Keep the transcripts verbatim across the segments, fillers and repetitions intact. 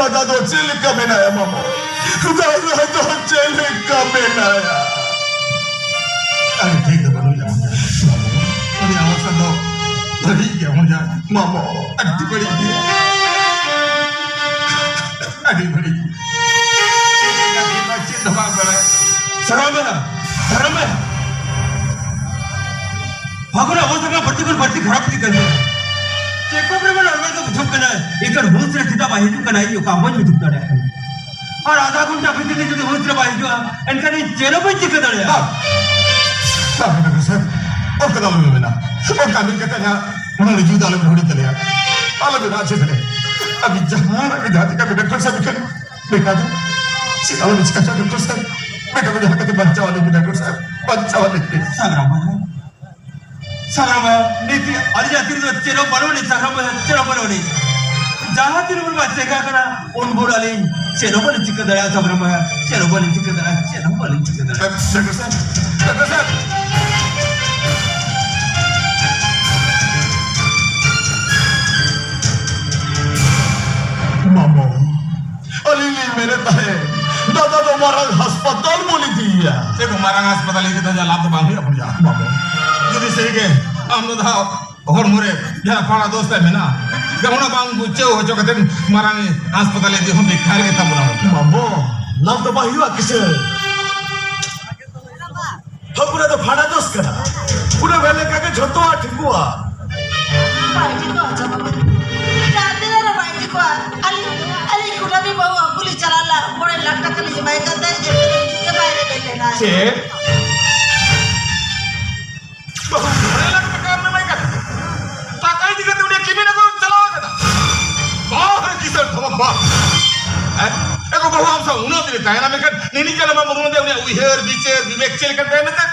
ᱫᱟᱫᱟ ᱫᱚ ᱪᱮᱫ ᱞᱮᱠᱟ ᱢᱮᱱᱟᱭᱟ ᱢᱟᱢᱚ? ᱫᱟᱫᱟ ᱫᱚ ᱪᱮᱫ ᱞᱮᱠᱟ ᱢᱮᱱᱟᱭᱟ? ᱟᱹᱰᱤ ᱴᱷᱤᱠ ᱫᱚ ᱵᱟᱹᱱᱩᱭᱟ ᱢᱟᱢᱚ᱾ ᱩᱱᱤᱭᱟᱜ ᱚᱵᱚᱥᱛᱟ ᱫᱚ ᱵᱟᱹᱲᱤᱡ ᱜᱮᱭᱟ ᱢᱟᱢᱚ᱾ ᱟᱹᱰᱤ ᱵᱟᱹᱲᱤᱡ ᱜᱮᱭᱟ᱾ ᱟᱹᱰᱤ ᱵᱟᱹᱲᱤᱡ ᱜᱮᱭᱟ᱾ ᱪᱮᱫ ᱦᱚᱸ ᱵᱟᱝ ᱵᱟᱲᱟᱭ᱾ ᱥᱟᱨᱟ ᱢᱮ, ᱥᱟᱨᱟ ᱢᱮ᱾ ᱯᱷᱟᱹᱜᱩᱱ ᱟᱵᱚ ᱥᱟᱶ ᱵᱟᱹᱲᱛᱤ ᱠᱷᱚᱱ ᱵᱟᱹᱲᱛᱤ ᱠᱷᱟᱨᱟᱯ ᱤᱫᱤᱜ ᱠᱟᱱ ᱜᱮᱭᱟ᱾ ᱪᱮᱫ ᱠᱚ ᱯᱨᱮᱢ ᱱᱚᱨᱢᱟᱞ ᱫᱚ ᱵᱩᱡᱷᱟᱹᱜ ᱠᱟᱱᱟ, ᱮᱱᱠᱷᱟᱱ ᱦᱩᱥ ᱨᱮ ᱪᱮᱫᱟᱜ ᱵᱟᱭ ᱦᱤᱡᱩᱜ ᱠᱟᱱᱟ, ᱤᱧ ᱚᱠᱟ ᱦᱚᱸ ᱵᱟᱹᱧ ᱵᱩᱡᱷᱟᱹᱣ ᱫᱟᱲᱮᱭᱟᱜ ᱠᱟᱱᱟ᱾ ᱟᱨ ᱟᱫᱷᱟ ᱜᱷᱚᱱᱴᱟ ᱵᱷᱤᱛᱤᱨ ᱨᱮ ᱡᱩᱫᱤ ᱦᱩᱥ ᱨᱮ ᱵᱟᱭ ᱦᱤᱡᱩᱜᱼᱟ, ᱮᱱᱠᱷᱟᱱ ᱤᱧ ᱪᱮᱫ ᱦᱚᱸ ᱵᱟᱹᱧ ᱪᱤᱠᱟᱹ ᱫᱟᱲᱮᱭᱟᱜᱼᱟ᱾ ᱵᱟᱝ, ᱵᱟᱝ, ᱰᱟᱠᱛᱟᱨ ᱥᱟᱦᱮᱵ, ᱚᱱᱠᱟ ᱫᱚ ᱟᱞᱚᱵᱮᱱ ᱢᱮᱱᱟ᱾ ᱚᱱᱠᱟ ᱢᱮᱱ ᱠᱟᱛᱮ ᱱᱟᱦᱟᱜ ᱱᱚᱣᱟ ᱡᱤᱣᱤ ᱫᱚ ᱟᱞᱚᱵᱮᱱ ᱦᱩᱲᱤᱧ ᱛᱟᱞᱮᱭᱟ᱾ ᱟᱞᱚᱵᱮᱱ ᱟᱪᱷᱮ ᱫᱟᱲᱮ᱾ ᱟᱹᱵᱤᱱ ᱡᱟᱦᱟᱸ ᱨᱮ ᱡᱟᱦᱟᱸ ᱪᱤᱠᱟ ᱵᱮᱱ ᱰᱟᱠᱛᱟᱨ ᱥᱟᱦᱮᱵ ᱮᱱᱠᱷᱟᱱ ᱵᱮᱴᱟ ᱫᱚ ᱪᱮᱫ ᱟᱞᱚ ᱪᱤᱠᱟ ᱪᱚ ᱰᱟᱠᱛᱟᱨ ᱥᱟᱦᱮᱵ, ᱵᱮᱴᱟ ᱫᱚ ᱡᱟᱦᱟᱸ ᱠᱟᱛᱮ ᱵᱟᱧᱪᱟᱣ ᱟᱹᱞᱤᱧ ᱵᱮᱱ ᱰᱟᱠᱛᱟᱨ ᱥᱟᱦᱮᱵ, ᱵᱟᱧᱪᱟᱣ ᱟᱹᱞᱤᱧ ᱵᱮᱱ᱾ ᱥᱟᱜᱽᱨᱟᱢ ᱵᱟᱹᱵᱩ, ᱥᱟᱜᱽᱨᱟᱢ ᱵᱟᱹᱵᱩ, ᱱᱤᱛ ᱟᱹᱞᱤᱧᱟᱜ ᱛᱤ ᱨᱮᱫᱚ ᱪᱮᱫ ᱦᱚᱸ ᱵᱟᱹᱱᱩᱜ ᱟᱹᱱᱤᱡ, ᱥᱟᱜᱽᱨᱟᱢ ᱵᱟᱹᱵᱩ, ᱪᱮᱫ ᱦᱚᱸ ᱵᱟᱹᱱᱩᱜ ᱟᱹᱱᱤᱡ᱾ ᱡᱟᱦᱟᱸ ᱛᱤᱱ ᱵᱷᱳᱨ ᱵᱟᱭ ᱪᱮᱸᱜᱷᱟ ᱠᱟᱱᱟ, ᱩᱱ ᱵᱷᱳᱨ ᱟᱹᱞᱤᱧ ᱪᱮᱫ ᱦᱚᱸ ᱵᱟᱹᱞᱤᱧ ᱪᱤᱠᱟᱹ ᱫᱟᱲᱮᱭᱟᱜᱼᱟ, ᱥᱟᱜᱽᱨᱟᱢ ᱵᱟᱹᱵᱩ, ᱪᱮᱫ ᱦᱚᱸ ᱵᱟᱹᱞᱤᱧ ᱪᱤᱠᱟᱹ ᱫᱟᱲᱮᱭᱟᱜᱼᱟ, ᱪᱮᱫ ᱦᱚᱸ ᱵᱟᱹᱞᱤᱧ ᱪᱤᱠᱟᱹ ᱫᱟᱲᱮᱭᱟᱜᱼᱟ᱾ ᱰᱟᱠᱛᱟᱨ ᱥᱟᱦᱮᱵ, ᱰᱟᱠᱛᱟᱨ ᱥᱟᱦᱮᱵ᱾ ᱢᱟᱢᱚ, ᱟᱹᱞᱤᱧ ᱞᱤᱧ ᱢᱮᱱᱮᱫ ᱛᱟᱦᱮᱸᱫ, ᱫᱟᱫᱟ ᱫᱚ ᱢᱟᱨᱟᱝ ᱦᱟᱥᱯᱟᱛᱟᱞ ᱵᱚᱱ ᱤᱫᱤᱭᱮᱭᱟ᱾ ᱪᱮᱫ ᱠᱚ ᱢᱟᱨᱟᱝ ᱦᱟᱥᱯᱟᱛᱟᱞ ᱤᱫᱤ ᱠᱟᱛᱮ ᱡᱟᱦᱟᱸ ᱞᱟᱵᱷ ᱫᱚ ᱵᱟᱝ ᱦᱩᱭᱩᱜᱼᱟ, ᱵᱚᱱ ᱡᱟᱦᱟᱸ ᱢᱟᱢᱚ᱾ ᱡᱩᱫᱤ ᱥᱟᱹᱨᱤ ᱜᱮ ᱟᱢ ᱫᱚ ᱫᱟᱫᱟ ᱦᱚᱲᱢᱚ ᱨᱮ ᱡᱟᱦᱟᱸ ᱯᱷᱟᱲᱟ ᱫᱳᱥ ᱛᱟᱭ ᱢᱮᱱᱟᱜᱼᱟ, ᱡᱮ ᱚᱱᱟ ᱵᱟᱝ ᱵᱩᱡᱷᱟᱹᱣ ᱦᱚᱪᱚ ᱠᱟᱛᱮ ᱢᱟᱨᱟᱝ ᱦᱟᱥᱯᱟᱛᱟᱞ ᱤᱫᱤ ᱦᱚᱸ ᱵᱮᱠᱟᱨ ᱜᱮ ᱛᱟᱵᱚᱱᱟ᱾ ᱢᱟᱢᱚ, ᱞᱟᱵᱷ ᱫᱚ ᱵᱟᱝ ᱦᱩᱭᱩᱜᱼᱟ ᱠᱤᱥᱟᱹᱬ᱾ ᱦᱟᱹᱠᱩ ᱨᱮ ᱫᱚ ᱯᱷᱟᱲᱟ ᱫᱳᱥ ᱠᱟᱱᱟ᱾ ᱯᱩᱨᱟᱹ ᱵᱮᱞᱮ ᱠᱟᱜᱮ ᱡᱷᱚᱛᱚᱣᱟᱜ ᱴᱷᱤᱠᱚᱜᱼᱟ᱾ ᱵᱟᱭ ᱴᱷᱤᱠᱚᱜᱼᱟ, ᱡᱟᱢᱟ ᱵᱟᱹᱵᱩ᱾ ᱡᱟᱦᱟᱸ ᱛᱤᱱᱟᱹᱜ ᱨᱮ ᱵᱟᱭ ᱴᱷᱤᱠᱚᱜᱼᱟ᱾ ᱟᱹᱞᱤᱧ, ᱟᱹᱞᱤᱧ ᱠᱩᱱᱟᱹᱢᱤ ᱵᱟᱹᱦᱩ ᱟᱹᱜᱩ ᱞᱤᱧ ᱪᱟᱞᱟᱜ ᱞᱟᱜ ᱢᱚᱬᱮ ᱞᱟᱠᱷ ᱴᱟᱠᱟ ᱞᱤᱧ ᱮᱢᱟᱭ ᱠᱟᱱ ᱛᱟᱦᱮᱸᱫ, ᱮᱱᱛᱮ ᱨᱮᱦᱚᱸ ᱴᱷᱤᱠ ᱜᱮ ᱵᱟᱭ ᱨᱮᱵᱮᱱ ᱞᱮᱱᱟ᱾ ᱪᱮᱫ? ᱵᱟᱹᱦᱩ ᱢᱚᱬᱮ ᱞᱟᱠᱷ ᱴᱟᱠᱟ ᱮᱢ ᱮᱢᱟᱭ ᱠᱟᱱᱟ? ᱴᱟᱠᱟ ᱤᱫᱤ ᱠᱟᱛᱮ ᱩᱱᱤ ᱠᱤᱢᱤᱱ ᱟᱹᱜᱩ ᱪᱟᱞᱟᱣ ᱟᱠᱟᱱᱟ? ᱵᱟᱦ ᱨᱮ ᱠᱤᱥᱟᱹᱬ ᱫᱷᱚᱨᱚᱢ ᱵᱟᱯ᱾ ᱦᱮᱸ? ᱮ ᱜᱚ, ᱵᱟᱹᱦᱩ ᱟᱢ ᱥᱟᱶ ᱩᱱᱟᱹᱜ ᱫᱤᱱ ᱮ ᱛᱟᱦᱮᱱᱟ, ᱢᱮᱱᱠᱷᱟᱱ ᱱᱤᱱᱤ ᱪᱟᱸᱫᱚ ᱢᱟ ᱵᱩᱨᱩ ᱫᱮ ᱩᱱᱤᱭᱟᱜ ᱩᱭᱦᱟᱹᱨ, ᱵᱤᱪᱟᱹᱨ, ᱵᱤᱵᱮᱠ ᱪᱮᱫ ᱞᱮᱠᱟ ᱛᱟᱦᱮᱱᱟ ᱛᱮ?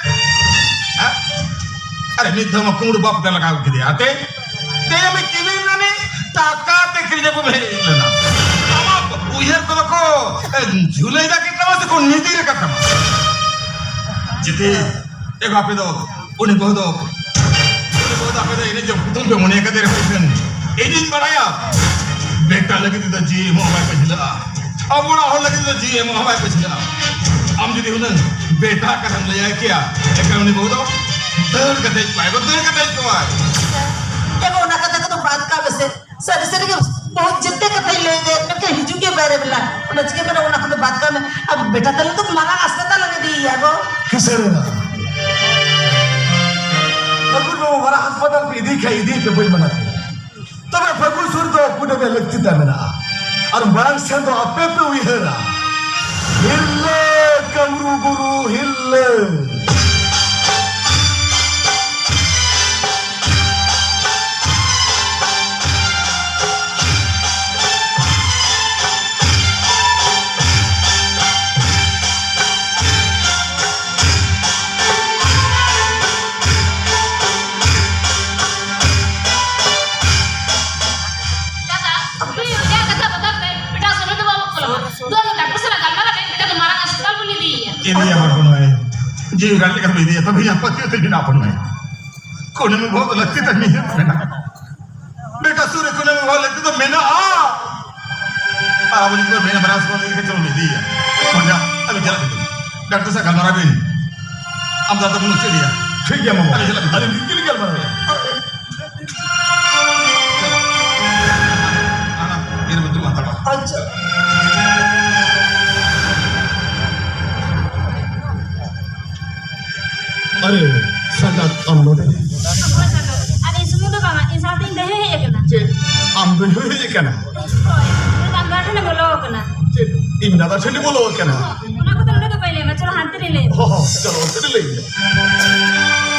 ᱦᱮᱸ? ᱟᱨᱮ ᱢᱤᱫ ᱫᱷᱟᱣ ᱢᱟ ᱠᱩᱢᱲᱩ ᱵᱟᱯ ᱯᱮ ᱞᱟᱜᱟᱣ ᱠᱮᱫᱮᱭᱟ᱾ ᱟᱛᱮ? ᱛᱮ ᱢᱤᱫ ᱠᱤᱢᱤᱱ ᱨᱤᱱᱤᱡ ᱴᱟᱠᱟ ᱛᱮ ᱠᱤᱨᱤᱧ ᱟᱹᱜᱩ ᱢᱮ ᱦᱮᱡ ᱞᱮᱱᱟ᱾ ᱟᱢᱟᱜ ᱩᱭᱦᱟᱹᱨ ᱠᱚᱫᱚ ᱠᱚ, ᱮ, ᱡᱷᱩᱞᱟᱹᱭ ᱫᱟ ᱠᱮᱫ ᱛᱟᱢᱟ ᱥᱮ ᱠᱚ ᱱᱤᱫᱤ ᱟᱠᱟᱫ ᱛᱟᱢᱟ? ᱡᱤᱛᱤ, ᱮ ᱜᱚ, ᱟᱯᱮ ᱫᱚ ᱩᱱᱤ ᱵᱟᱹᱦᱩ ᱫᱚ, ᱩᱱᱤ ᱵᱟᱹᱦᱩ ᱫᱚ ᱟᱯᱮ ᱫᱚ ᱮᱱᱮᱡ ᱡᱚᱝ ᱯᱩᱛᱩᱞ ᱯᱮ ᱢᱚᱱᱮ ᱠᱟᱫᱮ ᱨᱮᱦᱚᱸ ᱤᱧ, ᱤᱧᱤᱧ ᱵᱟᱲᱟᱭᱟ᱾ ᱵᱮᱴᱟ ᱞᱟᱹᱜᱤᱫ ᱛᱮᱫᱚ ᱡᱤᱣᱤ ᱮᱢᱚᱜ ᱦᱚᱸ ᱵᱟᱭ ᱯᱟᱹᱪᱷᱞᱟᱹᱜᱼᱟ᱾ ᱟᱵᱚ ᱚᱲᱟᱜ ᱦᱚᱲ ᱞᱟᱹᱜᱤᱫ ᱛᱮᱫᱚ ᱡᱤᱣᱤ ᱮᱢᱚᱜ ᱦᱚᱸ ᱵᱟᱭ ᱯᱟᱹᱪᱷᱞᱟᱹᱜᱼᱟ᱾ ᱟᱢ ᱡᱩᱫᱤ ᱦᱩᱱᱟᱹᱝ ᱵᱮᱴᱟ ᱠᱟᱛᱷᱟᱢ ᱞᱟᱹᱭᱟᱭ ᱠᱮᱭᱟ, ᱮᱱᱠᱷᱟᱱ ᱩᱱᱤ ᱵᱟᱹᱦᱩ ᱫᱚ ᱫᱟᱹᱲ ᱠᱟᱛᱮ ᱦᱮᱡ ᱠᱚᱜᱼᱟᱭ, ᱵᱟᱹᱦᱩ ᱫᱟᱹᱲ ᱠᱟᱛᱮ ᱦᱮᱡ ᱠᱚᱜᱼᱟᱭ᱾ ᱮ ᱜᱚ, ᱚᱱᱟ ᱠᱟᱛᱷᱟ ᱠᱚᱫᱚ ᱵᱟᱫ ᱠᱟᱜ ᱢᱮᱥᱮ᱾ ᱥᱟᱹᱨᱤ ᱥᱟᱹᱨᱤ ᱜᱮ ᱵᱟᱹᱦᱩ ᱡᱮᱛᱮ ᱠᱟᱛᱷᱟᱭ ᱞᱟᱹᱭ ᱫᱮ, ᱢᱮᱱᱠᱷᱟᱱ ᱦᱤᱡᱩᱜ ᱜᱮ ᱵᱟᱭ ᱨᱮᱵᱮᱱᱟ᱾ ᱚᱱᱟ ᱪᱤᱠᱟᱹ ᱠᱟᱱᱟ, ᱚᱱᱟ ᱠᱚᱫᱚ ᱵᱟᱫ ᱠᱟᱜ ᱢᱮ᱾ ᱟᱨ ᱵᱮᱴᱟ ᱛᱟᱞᱮ ᱫᱚ ᱢᱟᱨᱟᱝ ᱦᱟᱥᱯᱟᱛᱟᱞ ᱮᱢ ᱤᱫᱤᱭᱮᱭᱟ ᱜᱚ᱾ ᱠᱤᱥᱟᱹᱬ ᱮᱱᱟ᱾ ᱵᱟᱹᱵᱩ, ᱱᱚᱣᱟ ᱢᱟᱨᱟᱝ ᱦᱟᱥᱯᱟᱛᱟᱞ ᱯᱮ ᱤᱫᱤ ᱠᱷᱟᱡ ᱤᱫᱤ ᱯᱮ, ᱵᱟᱹᱧ ᱢᱟᱱᱟ ᱯᱮᱭᱟ᱾ ᱛᱚᱵᱮ ᱯᱷᱟᱹᱜᱩ ᱥᱩᱨ ᱫᱚ ᱠᱩᱰᱟᱹᱢ ᱨᱮ ᱞᱟᱹᱠᱛᱤ ᱛᱟᱭ ᱢᱮᱱᱟᱜᱼᱟ᱾ ᱟᱨ ᱢᱟᱲᱟᱝ ᱥᱮᱱ ᱫᱚ ᱟᱯᱮ ᱯᱮ ᱩᱭᱦᱟᱹᱨᱟ᱾ ᱦᱤᱨᱞᱟᱹ ᱠᱟᱹᱢᱨᱩ ᱜᱩᱨᱩ ᱦᱤᱨᱞᱟᱹ᱾ ᱫᱟᱫᱟ, ᱱᱩᱭ ᱚᱡᱷᱟ ᱠᱟᱛᱷᱟ ᱵᱚᱫᱚᱞ ᱛᱮ ᱵᱮᱴᱟ ᱥᱩᱱᱩ ᱫᱚ ᱵᱟᱵᱚ ᱠᱚᱞᱚᱜᱼᱟ᱾ ᱫᱩ ᱟᱢ ᱫᱚ ᱰᱟᱠᱛᱚᱨ ᱥᱟᱞᱟᱜ ᱜᱟᱞᱢᱟᱨᱟᱣ ᱞᱮ, ᱵᱮᱴᱟ ᱫᱚ ᱢᱟᱨᱟᱝ ᱦᱟᱥᱯᱟᱛᱟᱞ ᱵᱚᱱ ᱤᱫᱤᱭᱮᱭᱟ᱾ ᱤᱫᱤᱭᱟ ᱦᱚᱯᱚᱱ ᱢᱟᱹᱭ, ᱡᱤᱣᱤ ᱨᱟᱱ ᱞᱮᱠᱟ ᱵᱚᱱ ᱤᱫᱤᱭᱟ, ᱛᱚᱵᱮ ᱤᱧᱟᱹᱜ ᱯᱟᱹᱛᱭᱟᱹᱣ ᱛᱮ ᱢᱮᱱᱟᱜᱼᱟ ᱦᱚᱯᱚᱱ ᱢᱟᱹᱭ᱾ ᱠᱩᱱᱟᱹᱢᱤ ᱵᱚᱦᱚᱜ ᱫᱚ ᱞᱟᱹᱠᱛᱤ ᱛᱟᱦᱮᱸ ᱢᱮᱱᱟᱜᱼᱟ᱾ ᱵᱮᱴᱟ ᱥᱩᱨ ᱨᱮ ᱠᱩᱱᱟᱹᱢᱤ ᱵᱚᱦᱚᱜ ᱞᱟᱹᱠᱛᱤ ᱫᱚ ᱢᱮᱱᱟᱜᱼᱟ᱾ ᱟᱨ ᱟᱵᱚ ᱡᱩᱫᱤ ᱵᱚᱱ ᱢᱮᱱᱟ ᱢᱟᱨᱟᱝ ᱦᱟᱥᱯᱟᱛᱟᱞ ᱤᱫᱤ ᱠᱟᱛᱮ ᱵᱚᱱ ᱤᱫᱤᱭᱮᱭᱟ, ᱚᱸᱰᱮ ᱟᱞᱚ ᱪᱟᱞᱟᱜ ᱵᱤᱱ᱾ ᱰᱟᱠᱛᱚᱨ ᱥᱟᱶ ᱜᱟᱞᱢᱟᱨᱟᱣ ᱵᱤᱱ᱾ ᱟᱢ ᱫᱟᱫᱟ ᱵᱚᱱ ᱩᱪᱟᱹᱲ ᱮᱭᱟ᱾ ᱴᱷᱤᱠ ᱜᱮᱭᱟ ᱢᱟᱢᱟ᱾ ᱟᱞᱮ ᱪᱟᱞᱟᱜ ᱵᱤᱱ᱾ ᱟᱞᱮ ᱢᱤᱫ ᱜᱮᱞᱤᱧ ᱜᱟᱞᱢᱟᱨᱟᱣ ᱮᱭᱟ᱾ ᱟᱪᱪᱷᱟ᱾ ᱟᱨᱮ, ᱥᱟᱸᱜᱟᱛ ᱟᱢ ᱱᱚᱰᱮ? ᱟᱨ ᱤᱧ ᱥᱩᱢᱩᱝ ᱫᱚ ᱵᱟᱝᱟ, ᱤᱧ ᱥᱟᱶᱛᱮ ᱤᱧ ᱫᱟᱹᱭ ᱦᱚᱸᱭ ᱦᱮᱡ ᱟᱠᱟᱱᱟ᱾ ᱪᱮᱫ? ᱟᱢ ᱫᱟᱹᱭ ᱦᱚᱸᱭ ᱦᱮᱡ ᱟᱠᱟᱱᱟ? ᱦᱳᱭ, ᱩᱱᱤ ᱫᱚ ᱟᱢ ᱫᱟᱫᱟ ᱴᱷᱮᱱᱮ ᱵᱚᱞᱚ ᱟᱠᱟᱱᱟ᱾ ᱪᱮᱫ? ᱤᱧ ᱫᱟᱫᱟ ᱴᱷᱮᱱᱮ ᱵᱚᱞᱚ ᱟᱠᱟᱱᱟ? ᱚᱱᱟ ᱠᱚᱫᱚ ᱱᱚᱰᱮ ᱫᱚ ᱵᱟᱹᱧ ᱞᱟᱹᱭ ᱟᱢᱟ᱾ ᱪᱚᱞᱚ, ᱦᱟᱱᱛᱮ ᱨᱮ ᱞᱟᱹᱭ ᱟᱢᱟ᱾ ᱦᱚᱸ, ᱦᱚᱸ, ᱪᱚᱞᱚ, ᱦᱟᱱᱛᱮ ᱨᱮ ᱞᱟᱹᱭ ᱟᱢᱟ᱾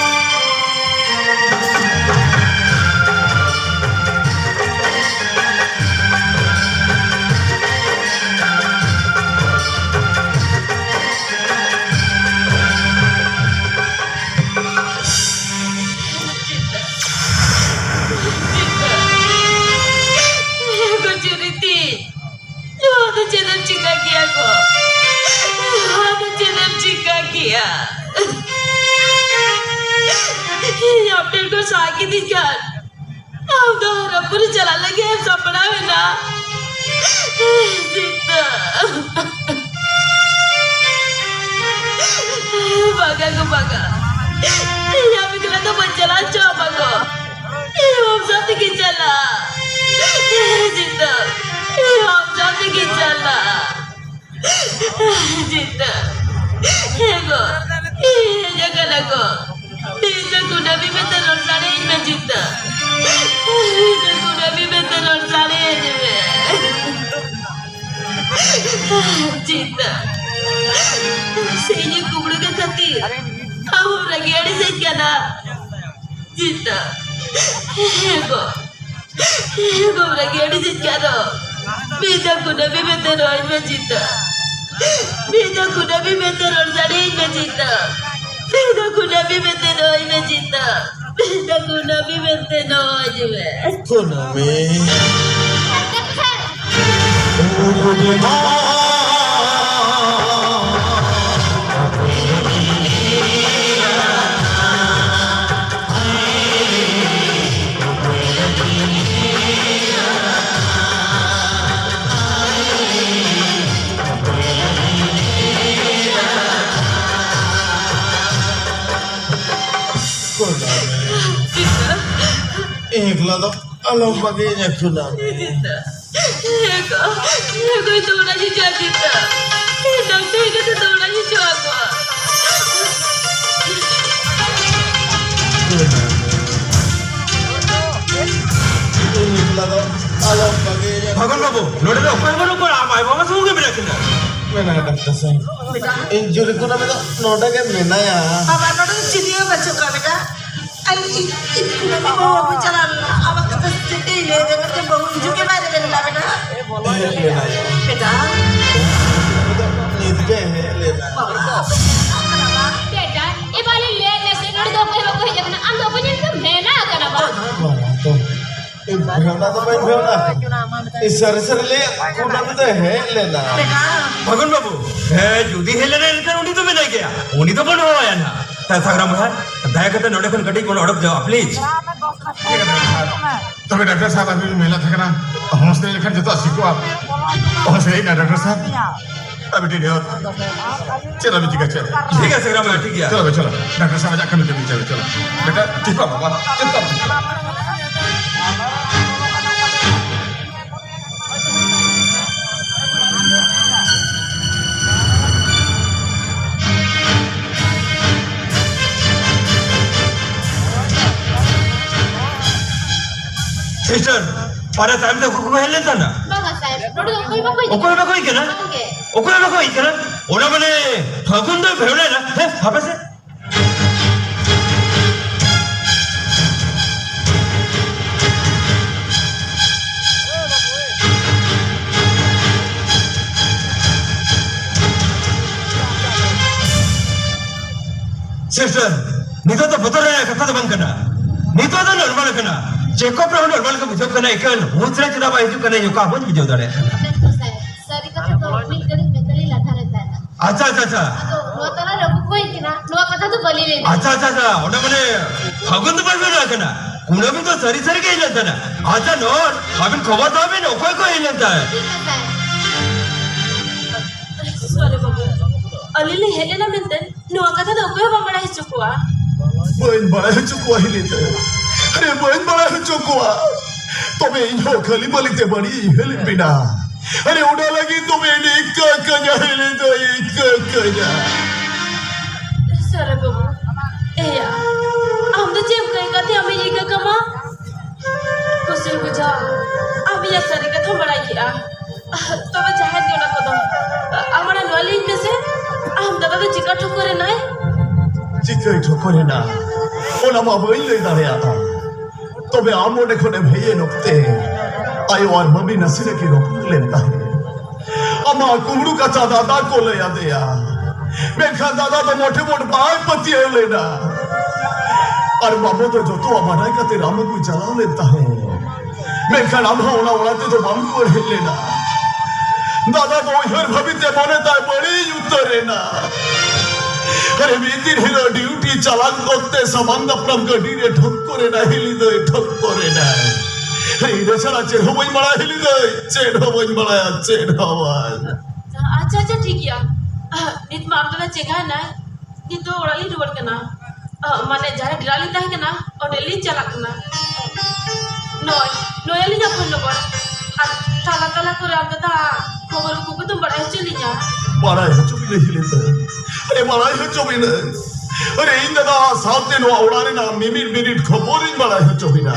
ᱱᱚᱣᱟ ᱫᱚ ᱪᱮᱫ ᱮᱢ ᱪᱤᱠᱟ ᱠᱮᱭᱟ ᱜᱚ? ᱱᱚᱣᱟ ᱫᱚ ᱪᱮᱫ ᱮᱢ ᱪᱤᱠᱟ ᱠᱮᱭᱟ? ᱤᱧ ᱟᱯᱮ ᱠᱚ ᱥᱟᱵ ᱠᱤᱫᱤᱧ ᱠᱷᱟᱱ ᱟᱢ ᱫᱚ ᱦᱚᱨᱚᱜᱯᱩᱨᱤ ᱪᱟᱞᱟᱜ ᱞᱟᱹᱜᱤᱫ ᱮᱢ ᱥᱟᱯᱲᱟᱣ ᱮᱱᱟ᱾ ᱥᱤᱛᱟᱹ᱾ ᱵᱟᱝᱟ ᱜᱚ, ᱵᱟᱝᱟ᱾ ᱤᱧ ᱟᱢ ᱮᱠᱞᱟ ᱫᱚ ᱵᱟᱹᱧ ᱪᱟᱞᱟᱣ ᱦᱚᱪᱚ ᱟᱢᱟ ᱜᱚ᱾ ᱤᱧ ᱟᱢ ᱥᱟᱶ ᱛᱮᱜᱤᱧ ᱪᱟᱞᱟᱜᱼᱟ᱾ ᱥᱤᱛᱟᱹ, ᱤᱧ ᱟᱢ ᱥᱟᱶ ᱛᱮᱜᱤᱧ ᱪᱟᱞᱟᱜᱼᱟ᱾ ᱡᱤᱛᱟᱹ᱾ ᱦᱮᱸ ᱜᱚ, ᱤᱧ ᱦᱮᱡ ᱟᱠᱟᱱᱟ ᱜᱚ᱾ ᱤᱧ ᱫᱚ ᱠᱩᱱᱟᱹᱢᱤ ᱢᱮᱱᱛᱮ ᱨᱚᱲ ᱥᱟᱰᱮᱭᱟᱹᱧ ᱢᱮ, ᱡᱤᱛᱟᱹ᱾ ᱤᱧ ᱫᱚ ᱠᱩᱱᱟᱹᱢᱤ ᱢᱮᱱᱛᱮ ᱨᱚᱲ ᱥᱟᱰᱮᱭᱟᱹᱧ ᱢᱮ᱾ ᱡᱤᱛᱟᱹ᱾ ᱥᱮ ᱤᱧᱟᱹᱜ ᱠᱩᱢᱵᱽᱲᱩ ᱜᱮ ᱠᱷᱟᱹᱛᱤᱨ ᱟᱢ ᱦᱚᱸ ᱨᱟᱹᱜᱤ ᱟᱹᱲᱤᱥᱮᱧ ᱠᱟᱱᱟ? ᱡᱤᱛᱟᱹ᱾ ᱦᱮᱸ ᱜᱚ᱾ ᱦᱮᱸ ᱜᱚ, ᱨᱟᱹᱜᱤ ᱟᱹᱲᱤᱥᱮᱧ ᱠᱟᱱᱟ᱾ ᱢᱤᱫ ᱫᱷᱟᱣ ᱠᱩᱱᱟᱹᱢᱤ ᱢᱮᱱᱛᱮ ᱨᱚᱲ ᱢᱮ, ᱡᱤᱛᱟᱹ᱾ ᱢᱤᱫ ᱫᱷᱟᱣ ᱠᱩᱱᱟᱹᱢᱤ ᱢᱮᱱᱛᱮ ᱨᱚᱲ ᱥᱟᱰᱮᱭᱟᱹᱧ ᱢᱮ, ᱡᱤᱛᱟᱹ᱾ ᱢᱤᱫ ᱫᱷᱟᱣ ᱠᱩᱱᱟᱹᱢᱤ ᱢᱮᱱᱛᱮ ᱨᱚᱲ ᱢᱮ, ᱡᱤᱛᱟᱹ᱾ ᱢᱤᱫ ᱫᱷᱟᱣ ᱠᱩᱱᱟᱹᱢᱤ ᱢᱮᱱᱛᱮ ᱨᱚᱲ ᱢᱮ᱾ ᱠᱩᱱᱟᱹᱢᱤ᱾ ᱮᱠᱞᱟ ᱫᱚ ᱟᱞᱚᱢ ᱵᱟᱹᱜᱤᱭᱟᱹᱧᱟ ᱠᱩᱱᱟᱹᱢᱤ᱾ ᱦᱮᱸ ᱜᱚ, ᱦᱮᱸ ᱜᱚ, ᱤᱧ ᱫᱚ ᱚᱲᱟᱜ ᱤᱧ ᱦᱤᱡᱩᱜᱼᱟ ᱪᱮᱛᱟ? ᱤᱧ ᱰᱟᱠᱛᱟᱨ ᱦᱮᱡ ᱠᱟᱛᱮ ᱫᱚ ᱚᱲᱟᱜ ᱤᱧ ᱦᱤᱡᱩᱜᱼᱟ ᱜᱚ᱾ ᱤᱧ ᱮᱠᱞᱟ ᱫᱚ ᱟᱞᱚᱢ ᱵᱟᱹᱜᱤᱭᱟᱹᱧᱟ᱾ ᱯᱷᱟᱹᱜᱩᱱ ᱵᱟᱹᱵᱩ, ᱱᱚᱰᱮ ᱫᱚ ᱚᱠᱚᱭ ᱦᱚᱸ ᱵᱟᱹᱱᱩᱜ ᱠᱚᱣᱟ, ᱟᱢ ᱟᱭᱳ ᱵᱟᱵᱟ ᱥᱩᱢᱩᱝ ᱜᱮ ᱢᱮᱱᱟᱜ ᱠᱤᱱᱟ᱾ ᱢᱮᱱᱟᱭᱟ ᱰᱟᱠᱛᱟᱨ ᱥᱟᱦᱮᱵ, ᱤᱧ ᱡᱩᱨᱤ ᱠᱩᱱᱟᱹᱢᱤ ᱫᱚ ᱱᱚᱰᱮ ᱜᱮ ᱢᱮᱱᱟᱭᱟ᱾ ᱵᱟᱵᱟ, ᱱᱚᱰᱮ ᱫᱚ ᱪᱤᱞᱤ ᱦᱚᱸ ᱵᱟᱹᱪᱩᱜ ᱠᱚᱣᱟ ᱵᱮᱴᱟ᱾ ᱟᱨ ᱤᱧ, ᱤᱧ ᱠᱩᱱᱟᱹᱢᱤ ᱵᱟᱹᱦᱩ ᱟᱹᱜᱩ ᱪᱟᱞᱟᱣ ᱞᱮᱱᱟ᱾ ᱟᱢᱟᱜ ᱠᱟᱛᱷᱟ ᱥᱮ ᱪᱮᱫ ᱤᱧ ᱞᱟᱹᱭ ᱟᱫᱮᱭᱟ? ᱢᱮᱱᱛᱮ ᱵᱟᱹᱦᱩ ᱦᱤᱡᱩᱜ ᱜᱮ ᱵᱟᱭ ᱨᱮᱵᱮᱱ ᱞᱮᱱᱟ ᱵᱮᱴᱟ᱾ ᱦᱮᱡ ᱞᱮᱱᱟᱭ᱾ ᱵᱮᱴᱟ᱾ ᱱᱤᱛ ᱜᱮ ᱦᱮᱡ ᱞᱮᱱᱟᱭ᱾ ᱵᱟᱵᱟ, ᱟᱯᱮ ᱪᱟᱞᱟᱜ ᱠᱟᱱᱟ ᱵᱟᱝ? ᱵᱮᱴᱟ, ᱮᱵᱟᱨ ᱞᱤᱧ ᱞᱟᱹᱭ ᱢᱮᱥᱮ, ᱱᱚᱰᱮ ᱫᱚ ᱚᱠᱚᱭ ᱦᱚᱸ ᱵᱟᱠᱚ ᱦᱮᱡ ᱟᱠᱟᱱᱟ᱾ ᱟᱢ ᱫᱚ ᱚᱠᱚᱭ ᱧᱮᱞ ᱛᱮᱢ ᱦᱮᱡ ᱟᱠᱟᱱᱟ ᱵᱟᱝ? ᱵᱟᱝ ᱛᱚ᱾ ᱤᱧ ᱵᱷᱮᱣᱱᱟ ᱫᱚ ᱵᱟᱹᱧ ᱵᱷᱮᱣᱱᱟ᱾ ᱤᱧ ᱥᱟᱹᱨᱤ ᱥᱟᱹᱨᱤ ᱞᱟᱹᱭ ᱠᱩᱱᱟᱹᱢᱤ ᱫᱚ ᱦᱮᱡ ᱞᱮᱱᱟ᱾ ᱵᱮᱴᱟ᱾ ᱯᱷᱟᱹᱜᱩᱱ ᱵᱟᱹᱵᱩ, ᱦᱮᱸ, ᱡᱩᱫᱤ ᱦᱮᱡ ᱞᱮᱱᱟ ᱮᱱᱠᱷᱟᱱ ᱩᱱᱤ ᱫᱚ ᱢᱮᱱᱟᱭ ᱜᱮᱭᱟ᱾ ᱩᱱᱤ ᱫᱚ ᱵᱚᱱ ᱦᱚᱦᱚᱣᱟᱭᱟ ᱱᱟᱦᱟᱜ᱾ ᱛᱟ ᱥᱟᱜᱽᱨᱟᱢ ᱵᱷᱟᱭ, ᱫᱟᱭᱟ ᱠᱟᱛᱮ ᱱᱚᱰᱮ ᱠᱷᱚᱱ ᱠᱟᱹᱴᱤᱡ ᱵᱚᱱ ᱚᱰᱚᱠ ᱧᱚᱜᱼᱟ, please᱾ ᱛᱚᱵᱮ ᱰᱟᱠᱛᱟᱨ ᱥᱟᱦᱮᱵ, ᱟᱹᱵᱤᱱ ᱢᱮᱞᱟ ᱛᱟᱦᱮᱸ ᱠᱟᱱᱟ, ᱦᱚᱥᱯᱤᱴᱟᱞ ᱞᱮᱠᱷᱟᱱ ᱡᱚᱛᱚ ᱟᱹᱥᱤ ᱠᱚᱜᱼᱟ᱾ ᱦᱚᱥᱯᱤᱴᱟᱞ ᱰᱟᱠᱛᱟᱨ ᱥᱟᱦᱮᱵ, ᱟᱹᱵᱤᱱ ᱴᱷᱮᱱ ᱪᱮᱫ ᱟᱹᱵᱤᱱ ᱪᱤᱠᱟ ᱪᱮᱫ? ᱴᱷᱤᱠ ᱟᱪᱷᱮ, ᱜᱨᱟᱢ, ᱴᱷᱤᱠ ᱜᱮᱭᱟ᱾ ᱪᱚᱞᱚ, ᱪᱚᱞᱚ, ᱰᱟᱠᱛᱟᱨ ᱥᱟᱦᱮᱵ ᱟᱡᱟᱜ ᱠᱟᱹᱢᱤ ᱠᱟᱹᱢᱤ, ᱪᱚᱞᱚ, ᱪᱚᱞᱚ᱾ ᱵᱮᱴᱟ, ᱴᱷᱤᱠᱟ ᱵᱟᱵᱟ, ᱪᱮᱫ ᱛᱟᱢ? ᱥᱤᱥᱴᱟᱨ, ᱯᱟᱨᱟ ᱛᱟᱭᱚᱢ ᱛᱮ ᱚᱠᱚᱭ ᱠᱚ ᱦᱮᱡ ᱞᱮᱱ ᱛᱟᱦᱮᱱᱟ? ᱵᱟᱝᱟ ᱥᱟᱦᱮᱵ, ᱱᱚᱰᱮ ᱫᱚ ᱚᱠᱚᱭ ᱵᱟᱠᱚ ᱦᱮᱡ ᱚᱠᱚᱭ ᱵᱟᱠᱚ ᱦᱮᱡ ᱠᱟᱱᱟ? ᱵᱟᱝᱜᱮ᱾ ᱚᱠᱚᱭ ᱵᱟᱠᱚ ᱦᱮᱡ ᱠᱟᱱᱟ? ᱚᱱᱟ ᱢᱟᱱᱮ ᱯᱷᱟᱹᱜᱩᱱ ᱫᱚ ᱵᱷᱮᱣᱞᱮᱱᱟ᱾ ᱦᱮᱸ, ᱦᱟᱯᱮ ᱥᱮ᱾ ᱥᱤᱥᱴᱟᱨ, ᱱᱤᱛᱚᱜ ᱫᱚ ᱵᱚᱛᱚᱨ ᱨᱮᱭᱟᱜ ᱠᱟᱛᱷᱟ ᱫᱚ ᱵᱟᱝ ᱠᱟᱱᱟ᱾ ᱱᱤᱛᱚᱜ ᱫᱚ ᱱᱚᱨᱢᱟᱞ ᱠᱟᱱᱟ᱾ ᱪᱮᱠᱟᱯ ᱨᱮᱦᱚᱸ ᱱᱚᱨᱢᱟᱞ ᱜᱮ ᱵᱩᱡᱷᱟᱹᱜ ᱠᱟᱱᱟ, ᱮᱠᱷᱟᱱ ᱦᱩᱥ ᱨᱮ ᱪᱮᱫᱟᱜ ᱵᱟᱭ ᱦᱤᱡᱩᱜ ᱠᱟᱱᱟ, ᱤᱧ ᱚᱠᱟ ᱦᱚᱸ ᱵᱟᱹᱧ ᱵᱩᱡᱷᱟᱹᱣ ᱫᱟᱲᱮᱭᱟᱜ ᱠᱟᱱᱟ᱾ ᱰᱟᱠᱛᱟᱨ ᱥᱟᱦᱮᱵ, ᱥᱟᱹᱨᱤ ᱠᱟᱛᱷᱟ ᱫᱚ ᱢᱤᱫ ᱜᱷᱟᱹᱲᱤᱡ ᱢᱮᱱᱛᱮᱞᱤᱧ ᱞᱟᱸᱫᱟ ᱞᱮᱱ ᱛᱟᱦᱮᱸᱫ᱾ ᱟᱪᱪᱷᱟ, ᱟᱪᱪᱷᱟ, ᱟᱪᱪᱷᱟ᱾ ᱟᱫᱚ ᱱᱚᱣᱟ ᱛᱟᱞᱟᱨᱮ ᱚᱠᱚᱭ ᱠᱟᱱᱟ, ᱱᱚᱣᱟ ᱠᱟᱛᱷᱟ ᱫᱚ ᱵᱟᱹᱞᱤᱧ ᱞᱟᱹᱭ ᱫᱟᱲᱮᱭᱟᱜᱼᱟ᱾ ᱟᱪᱪᱷᱟ, ᱟᱪᱪᱷᱟ, ᱟᱪᱪᱷᱟ, ᱚᱱᱟ ᱢᱟᱱᱮ ᱯᱷᱟᱹᱜᱩᱱ ᱫᱚ ᱵᱟᱭ ᱵᱮᱱᱟᱣ ᱠᱟᱱᱟ, ᱠᱩᱱᱟᱹᱢᱤ ᱫᱚ ᱥᱟᱹᱨᱤ ᱥᱟᱹᱨᱤ ᱜᱮ ᱦᱮᱡ ᱞᱮᱱ ᱛᱟᱦᱮᱱᱟ᱾ ᱟᱪᱪᱷᱟ, ᱱᱚᱣᱟ ᱟᱹᱵᱤᱱ ᱠᱷᱚᱵᱚᱨ ᱛᱟᱵᱤᱱ, ᱚᱠᱚᱭ ᱠᱚ ᱦᱮᱡ ᱞᱮᱱ ᱛᱟᱦᱮᱸᱫ? ᱴᱷᱤᱠ ᱟᱪᱷᱮ᱾ ᱥᱚᱨᱮ ᱵᱟᱹᱵᱩ, ᱟᱹᱞᱤᱧ ᱞᱤᱧ ᱦᱮᱡ ᱞᱮᱱᱟ ᱢᱮᱱᱛᱮ ᱱᱚᱣᱟ ᱠᱟᱛᱷᱟ ᱫᱚ ᱚᱠᱚᱭ ᱦᱚᱸ ᱵᱟᱢ ᱵᱟᱲᱟᱭ ᱦᱚᱪᱚ ᱠᱚᱣᱟ᱾ ᱵᱟᱹᱧ ᱵᱟᱲᱟᱭ ᱦᱚᱪᱚ ᱠᱚᱣᱟ ᱦᱤᱞᱤ ᱫᱚ᱾ ᱟᱨᱮ, ᱵᱟᱹᱧ ᱵᱟᱲᱟᱭ ᱦᱚᱪᱚ ᱠᱚᱣᱟ᱾ ᱛᱚᱵᱮ ᱤᱧ ᱦᱚᱸ ᱠᱷᱟᱹᱞᱤ ᱵᱟᱹᱞᱤ ᱛᱮ ᱵᱟᱹᱲᱤᱡ ᱤᱧ ᱦᱮᱞᱤ ᱵᱮᱱᱟ᱾ ᱟᱨᱮ, ᱚᱱᱟ ᱞᱟᱹᱜᱤᱫ ᱛᱚᱵᱮ ᱟᱹᱰᱤ ᱤᱠᱟᱹ ᱠᱟᱹᱧᱟ ᱦᱤᱞᱤ ᱫᱚ, ᱤᱠᱟᱹ ᱠᱟᱹᱧᱟ᱾ ᱥᱟᱨᱟ ᱵᱟᱹᱵᱩ, ᱮᱭᱟ, ᱟᱢ ᱫᱚ ᱪᱮᱫ ᱮᱢ ᱠᱟᱹᱭ ᱠᱟᱛᱮ ᱟᱢᱤᱧ ᱤᱠᱟᱹ ᱠᱟᱢᱟ? ᱠᱩᱥᱤᱧ ᱵᱩᱡᱷᱟᱹᱣᱟ, ᱟᱢ ᱤᱧᱟᱹᱜ ᱥᱟᱹᱨᱤ ᱠᱟᱛᱷᱟᱢ ᱵᱟᱲᱟᱭ ᱠᱮᱜᱼᱟ᱾ ᱛᱚᱵᱮ ᱡᱟᱦᱟᱸᱭ ᱜᱮ ᱚᱱᱟ ᱠᱚᱫᱚ, ᱟᱢ ᱚᱱᱟ ᱱᱚᱣᱟ ᱞᱟᱹᱭᱟᱹᱧ ᱢᱮᱥᱮ, ᱟᱢ ᱫᱟᱫᱟ ᱫᱚ ᱪᱤᱠᱟ ᱴᱷᱚᱠᱚᱨ ᱮᱱᱟᱭ? ᱪᱤᱠᱟᱹᱭ ᱴᱷᱚᱠᱚᱨ ᱮᱱᱟ, ᱚᱱᱟ ᱢᱟ ᱵᱟᱹᱧ ᱞᱟᱹᱭ ᱫᱟᱲᱮᱭᱟᱜᱼᱟ᱾ ᱛᱚᱵᱮ ᱟᱢ ᱚᱸᱰᱮ ᱠᱷᱚᱱᱮᱢ ᱦᱮᱡ ᱮᱱ ᱚᱠᱛᱮ, ᱟᱭᱳ ᱟᱨ ᱢᱟᱹᱢᱤ ᱱᱟᱥᱮᱱᱟᱜ ᱠᱤᱱ ᱨᱚᱯᱚᱲ ᱞᱮᱱ ᱛᱟᱦᱮᱸ᱾ ᱟᱢᱟᱜ ᱠᱩᱢᱵᱽᱲᱩ ᱠᱟᱛᱷᱟ ᱫᱟᱫᱟ ᱠᱚ ᱞᱟᱹᱭ ᱟᱫᱮᱭᱟ, ᱢᱮᱱᱠᱷᱟᱱ ᱫᱟᱫᱟ ᱫᱚ ᱢᱚᱴᱷᱮ ᱢᱚᱴ ᱵᱟᱭ ᱯᱟᱹᱛᱭᱟᱹᱣ ᱞᱮᱱᱟ᱾ ᱟᱨ ᱵᱟᱵᱟ ᱫᱚ ᱡᱚᱛᱚᱣᱟᱜ ᱵᱟᱰᱟᱭ ᱠᱟᱛᱮ ᱨᱟᱢ ᱟᱹᱜᱩᱭ ᱪᱟᱞᱟᱣ ᱞᱮᱱ ᱛᱟᱦᱮᱸ᱾ ᱢᱮᱱᱠᱷᱟᱱ ᱟᱢ ᱦᱚᱸ ᱚᱱᱟ ᱚᱲᱟᱜ ᱛᱮᱫᱚ ᱵᱟᱢ ᱨᱩᱣᱟᱹᱲ ᱦᱮᱡ ᱞᱮᱱᱟ᱾ ᱫᱟᱫᱟ ᱫᱚ ᱩᱭᱦᱟᱹᱨ ᱵᱷᱟᱹᱵᱤᱛ ᱛᱮ ᱢᱚᱱᱮ ᱛᱟᱭ ᱵᱟᱹᱲᱤᱡ ᱩᱛᱟᱹᱨ ᱮᱱᱟ᱾ ᱟᱨᱮ ᱢᱤᱫ ᱫᱤᱱ ᱦᱤᱞᱳᱜ ᱰᱤᱭᱩᱴᱤ ᱪᱟᱞᱟᱜ ᱚᱠᱛᱮ ᱥᱟᱢᱟᱱ ᱫᱟᱯᱨᱟᱢ ᱜᱟᱹᱰᱤ ᱨᱮ ᱴᱷᱚᱠ ᱠᱚᱨᱮᱱᱟᱭ ᱦᱤᱞᱤ ᱫᱟᱹᱭ, ᱴᱷᱚᱠ ᱠᱚᱨᱮᱱᱟᱭ᱾ ᱤᱧ ᱫᱚ ᱪᱷᱟᱲᱟ ᱪᱮᱫ ᱦᱚᱸ ᱵᱟᱹᱧ ᱵᱟᱲᱟᱭᱟ ᱦᱤᱞᱤ ᱫᱟᱹᱭ, ᱪᱮᱫ ᱦᱚᱸ ᱵᱟᱹᱧ ᱵᱟᱲᱟᱭᱟ, ᱪᱮᱫ ᱦᱚᱸ ᱵᱟᱝ᱾ ᱟᱪᱪᱷᱟ, ᱟᱪᱪᱷᱟ, ᱴᱷᱤᱠ ᱜᱮᱭᱟ᱾ ᱱᱤᱛ ᱢᱟ ᱟᱢ ᱫᱟᱫᱟ ᱪᱮᱸᱜᱷᱟᱭᱮᱱᱟᱭ, ᱱᱤᱛ ᱫᱚ ᱚᱲᱟᱜ ᱞᱤᱧ ᱨᱩᱣᱟᱹᱲ ᱠᱟᱱᱟ᱾ ᱚ, ᱢᱟᱱᱮ, ᱡᱟᱦᱟᱸ ᱰᱮᱨᱟ ᱞᱤᱧ ᱛᱟᱦᱮᱸ ᱠᱟᱱᱟ, ᱚᱸᱰᱮ ᱞᱤᱧ ᱪᱟᱞᱟᱜ ᱠᱟᱱᱟ᱾ ᱱᱚᱜᱼᱚᱭ, ᱱᱚᱜᱼᱚᱭ ᱟᱹᱞᱤᱧᱟᱜ ᱯᱷᱳᱱ ᱱᱚᱢᱵᱚᱨ᱾ ᱟᱨ ᱛᱟᱞᱟ ᱛᱟᱞᱟ ᱠᱚᱨᱮ ᱟᱢ ᱫᱟᱫᱟ ᱠᱷᱚᱵᱚᱨ ᱩᱠᱩ ᱠᱚᱫᱚᱢ ᱵᱟᱲᱟᱭ ᱦᱚᱪᱚ ᱞᱤᱧᱟ᱾ ᱵᱟᱲᱟᱭ ᱦᱚᱪᱚ ᱵᱤᱱᱟᱹᱧ ᱦᱤᱞᱤ ᱫᱟᱹᱭ᱾ ᱟᱨᱮ, ᱵᱟᱲᱟᱭ ᱦᱚᱪᱚ ᱵᱤᱱᱟᱹᱧ᱾ ᱟᱨᱮ, ᱤᱧ ᱫᱟᱫᱟ ᱥᱟᱶᱛᱮ ᱱᱚᱣᱟ ᱚᱲᱟᱜ ᱨᱮᱱᱟᱜ ᱢᱤᱢᱤᱫ ᱢᱤᱱᱤᱴ ᱠᱷᱚᱵᱚᱨᱤᱧ ᱵᱟᱲᱟᱭ ᱦᱚᱪᱚ ᱵᱤᱱᱟ᱾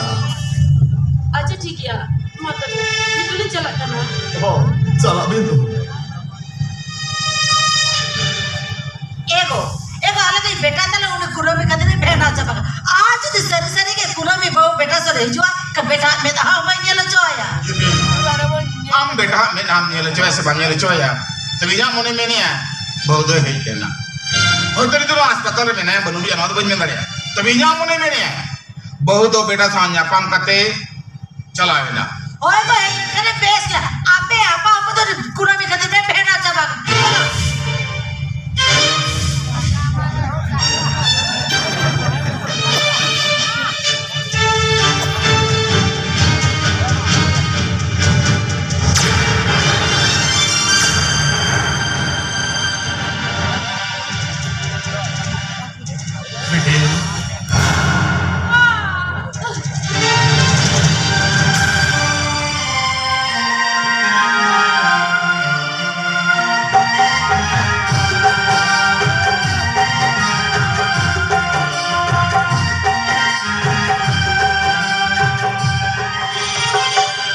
ᱟᱪᱪᱷᱟ, ᱴᱷᱤᱠ ᱜᱮᱭᱟ᱾ ᱢᱟ ᱛᱚᱵᱮ, ᱱᱤᱛᱚᱜ ᱞᱤᱧ ᱪᱟᱞᱟᱜ ᱠᱟᱱᱟ᱾ ᱦᱚᱸ, ᱪᱟᱞᱟᱜ ᱵᱤᱱ ᱛᱚᱵᱮ᱾ ᱮᱜᱳ, ᱮᱜᱳ, ᱟᱞᱮ ᱫᱚ ᱵᱮᱴᱟ ᱛᱟᱞᱮ ᱩᱱᱤ ᱠᱩᱱᱟᱹᱢᱤ ᱠᱷᱟᱹᱛᱤᱨ ᱵᱷᱮᱰᱟ ᱪᱟᱵᱟ ᱠᱟᱜ᱾ ᱟᱨ ᱡᱩᱫᱤ ᱥᱟᱹᱨᱤ ᱥᱟᱹᱨᱤ ᱜᱮ ᱠᱩᱱᱟᱹᱢᱤ ᱵᱟᱹᱦᱩ ᱵᱮᱴᱟ ᱥᱩᱨ ᱨᱮ ᱦᱤᱡᱩᱜᱼᱟ, ᱠᱟ ᱵᱮᱴᱟ ᱢᱮᱫᱦᱟ ᱦᱚᱸ ᱵᱟᱹᱧ ᱧᱮᱞ ᱦᱚᱪᱚ ᱟᱭᱟ᱾ ᱟᱢ ᱵᱮᱴᱟ ᱢᱮᱫᱦᱟᱢ ᱧᱮᱞ ᱦᱚᱪᱚᱭᱟ ᱥᱮ ᱵᱟᱢ ᱧᱮᱞ ᱦᱚᱪᱚᱭᱟ? ᱛᱚᱵᱮ ᱤᱧᱟᱹᱜ ᱢᱚᱱᱮ ᱢᱮᱱᱮᱭᱟ, ᱵᱟᱹᱦᱩ ᱫᱚᱭ ᱦᱮᱡ ᱞᱮᱱᱟ᱾ ᱦᱚᱭᱛᱳ ᱱᱤᱛᱚᱜ ᱫᱚ ᱦᱟᱥᱯᱟᱛᱟᱞ ᱨᱮ ᱢᱮᱱᱟᱭᱟ, ᱵᱟᱹᱱᱩᱜ ᱮᱭᱟ, ᱱᱚᱣᱟ ᱫᱚ ᱵᱟᱹᱧ ᱢᱮᱱ ᱫᱟᱲᱮᱭᱟᱜᱼᱟ᱾ ᱛᱚᱵᱮ ᱤᱧᱟᱹᱜ ᱢᱚᱱᱮ ᱢᱮᱱᱮᱭᱟ, ᱵᱟᱹᱦᱩ ᱫᱚ ᱵᱮᱴᱟ ᱥᱟᱶ ᱧᱟᱯᱟᱢ ᱠᱟᱛᱮ ᱪᱟᱞᱟᱣ ᱮᱱᱟ᱾ ᱦᱳᱭ ᱜᱳ, ᱮᱱᱠᱷᱟᱱ ᱵᱮᱥ ᱜᱮ᱾ ᱟᱯᱮ ᱟᱯᱟ ᱟᱯᱟ ᱫᱚ ᱠᱩᱲᱟᱹᱢᱤ ᱠᱷᱟᱹᱛᱤᱨ ᱯᱮ ᱵᱷᱮᱰᱟ ᱪᱟᱵᱟ ᱠᱟᱱᱟ᱾ ᱵᱤᱴᱤ᱾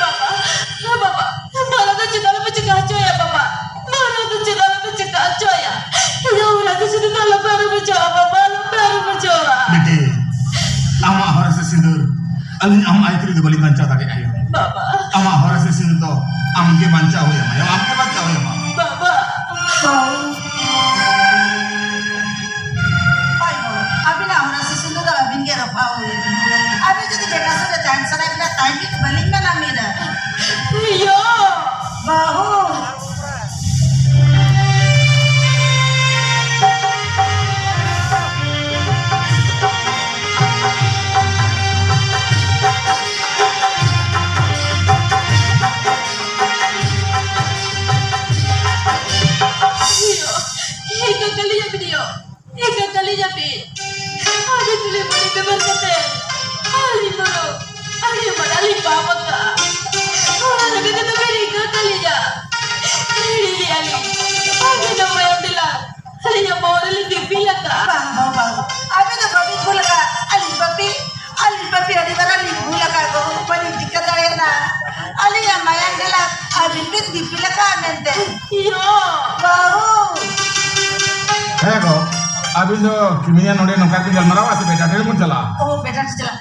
ᱵᱟᱵᱟ, ᱵᱟᱵᱟ, ᱵᱟᱵᱟ ᱫᱚ ᱪᱮᱫ ᱟᱞᱚᱯᱮ ᱪᱤᱠᱟ ᱦᱚᱪᱚᱭᱟ, ᱵᱟᱵᱟ᱾ ᱢᱟᱨᱟᱝ ᱫᱚ ᱪᱮᱫ ᱟᱞᱚᱯᱮ ᱪᱤᱠᱟ ᱦᱚᱪᱚᱭᱟ᱾ ᱤᱧᱟᱹᱜ ᱦᱚᱨᱟ ᱫᱚ ᱥᱤᱸᱫᱩᱨ ᱫᱚ ᱟᱞᱚᱯᱮ ᱟᱹᱨᱩᱵ ᱦᱚᱪᱚᱣᱟᱜᱼᱟ, ᱵᱟᱵᱟ, ᱟᱞᱚᱯᱮ ᱟᱹᱨᱩᱵ ᱦᱚᱪᱚᱣᱟᱜᱼᱟ᱾ ᱵᱤᱴᱤ, ᱟᱢᱟᱜ ᱦᱚᱨᱟ ᱥᱮ ᱥᱤᱸᱫᱩᱨ ᱟᱹᱞᱤᱧ ᱟᱢ ᱟᱭᱛᱨᱤ ᱫᱚ ᱵᱟᱹᱞᱤᱧ ᱵᱟᱧᱪᱟᱣ ᱫᱟᱲᱮᱭᱟᱜᱼᱟ᱾ ᱵᱟᱵᱟ᱾ ᱟᱢᱟᱜ ᱦᱚᱨᱟ ᱥᱮ ᱥᱤᱸᱫᱩᱨ ᱫᱚ ᱟᱢ ᱜᱮ ᱵᱟᱧᱪᱟᱣ ᱦᱩᱭ ᱟᱢᱟ, ᱟᱢ ᱜᱮ ᱵᱟᱧᱪᱟᱣ ᱦᱩᱭ ᱟᱢᱟ᱾ ᱵᱟᱵᱟ᱾ ᱦᱳᱭ ᱜᱳ, ᱟᱹᱵᱤᱱᱟᱜ ᱦᱚᱨᱟ ᱥᱮ ᱥᱤᱸᱫᱩᱨ ᱫᱚ ᱟᱹᱵᱤᱱ ᱜᱮ ᱨᱟᱯᱷᱟ ᱦᱩᱭ ᱟᱹᱵᱤᱱᱟ᱾ ᱟᱹᱵᱤᱱ ᱡᱩᱫᱤ ᱵᱮᱴᱟ ᱥᱩᱨ ᱨᱮ ᱛᱟᱦᱮᱱ ᱥᱟᱱᱟᱭᱮᱫ ᱵᱤᱱᱟ, ᱛᱟᱦᱮᱱ ᱵᱤᱱ, ᱵᱟᱹᱞᱤᱧ ᱢᱮᱱᱟ ᱢᱤᱫ ᱨᱮ᱾ ᱭᱳ! ᱵᱟᱹᱦᱩ᱾ ᱟᱹᱞᱤᱧ ᱯᱟᱯ ᱟᱠᱟᱫᱼᱟ᱾ ᱚᱱᱟ ᱞᱟᱹᱜᱤᱫ ᱛᱮ ᱫᱚᱢᱮ ᱨᱤᱠᱟᱹ ᱛᱟᱹᱞᱤᱧᱟ᱾ ᱦᱤᱲᱤᱧ ᱞᱮᱫᱼᱟ ᱞᱤᱧ᱾ ᱟᱹᱵᱤᱱ ᱫᱚ ᱢᱟᱭᱟᱢ ᱰᱮᱞᱟ ᱟᱹᱞᱤᱧᱟᱜ ᱵᱚᱦᱚᱜ ᱨᱮᱞᱤᱧ ᱫᱤᱯᱤᱞ ᱟᱠᱟᱫᱼᱟ᱾ ᱵᱟᱝ, ᱵᱟᱝ, ᱵᱟᱝ᱾ ᱟᱹᱵᱤᱱ ᱫᱚ ᱵᱟᱹᱵᱤᱱ ᱵᱷᱩᱞ ᱟᱠᱟᱫᱼᱟ᱾ ᱟᱹᱞᱤᱧ ᱯᱟᱹᱯᱤ, ᱟᱹᱞᱤᱧ ᱯᱟᱹᱯᱤ ᱟᱹᱰᱤ ᱢᱟᱨᱟᱝ ᱞᱤᱧ ᱵᱷᱩᱞ ᱟᱠᱟᱫ ᱜᱚ᱾ ᱵᱟᱹᱞᱤᱧ ᱴᱷᱤᱠᱟᱹ ᱫᱟᱲᱮᱭᱟᱫᱟ᱾ ᱟᱹᱞᱤᱧᱟᱜ ᱢᱟᱭᱟᱢ ᱰᱮᱞᱟ ᱟᱹᱵᱤᱱ ᱵᱤᱱ ᱫᱤᱯᱤᱞ ᱟᱠᱟᱫᱼᱟ ᱢᱮᱱᱛᱮ᱾ ᱤᱭᱳ᱾ ᱵᱟᱹᱦᱩ᱾ ᱦᱮᱸ ᱜᱚ, ᱟᱹᱵᱤᱱ ᱫᱚ ᱠᱤᱢᱤᱱᱟᱜ ᱱᱚᱰᱮ ᱱᱚᱝᱠᱟ ᱵᱤᱱ ᱜᱟᱞᱢᱟᱨᱟᱣᱟ ᱥᱮ ᱵᱮᱴᱟ ᱴᱷᱮᱱ ᱵᱚᱱ ᱪᱟᱞᱟᱜᱼᱟ? ᱳ, ᱵᱮᱴᱟ ᱴᱷᱮᱱ ᱪᱟᱞᱟᱜ᱾